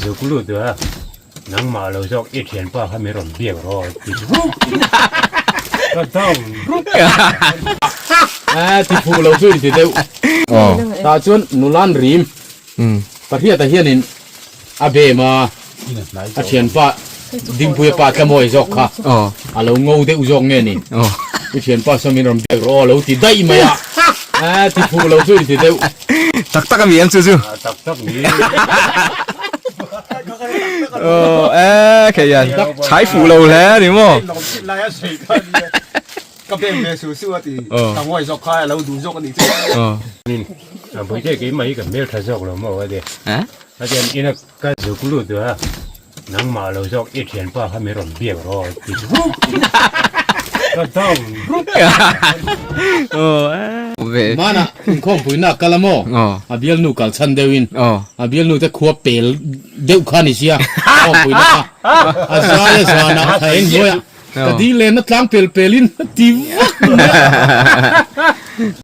zuk lut a, nangmah lo zawk i thianpa kha min rawn biak rawh ti rup ka down rup. A ti fuh lo chu inti deuh. Tah chuan Nulan rim Pahriata hianin a bem a, a thianpa Dingpuia pa Tlamawi zawk kha a lo ngo deuh zawk nge ni? I thianpa saw min rawn biak rawh aw lo ti daih mai a, a ti fuh lo chu inti deuh. Tak tak a mi em chu chu? Tak tak ni. Aw e khei an chhai fuh lo hle a ni maw? Ka beng ve su su a ti ka ngawi zawk kha a lo duh zawk a nih chu. A buite keimah hi ka hmel tha zawk lo maw a ti. A tian ina ka zuk lut a, nangmah lo zawk i thianpa kha min rawn biak rawh a ti rup. Ka down rup. Mana inkhawmpuina a kal a maw? A bialnu kal chhan deuhin a bialnu te khua pel deuh kha a ni sia khawmpuina kha a zai a zanah a eng hnuaiah Ka dil len na tlang pel pel in ti vak mai a.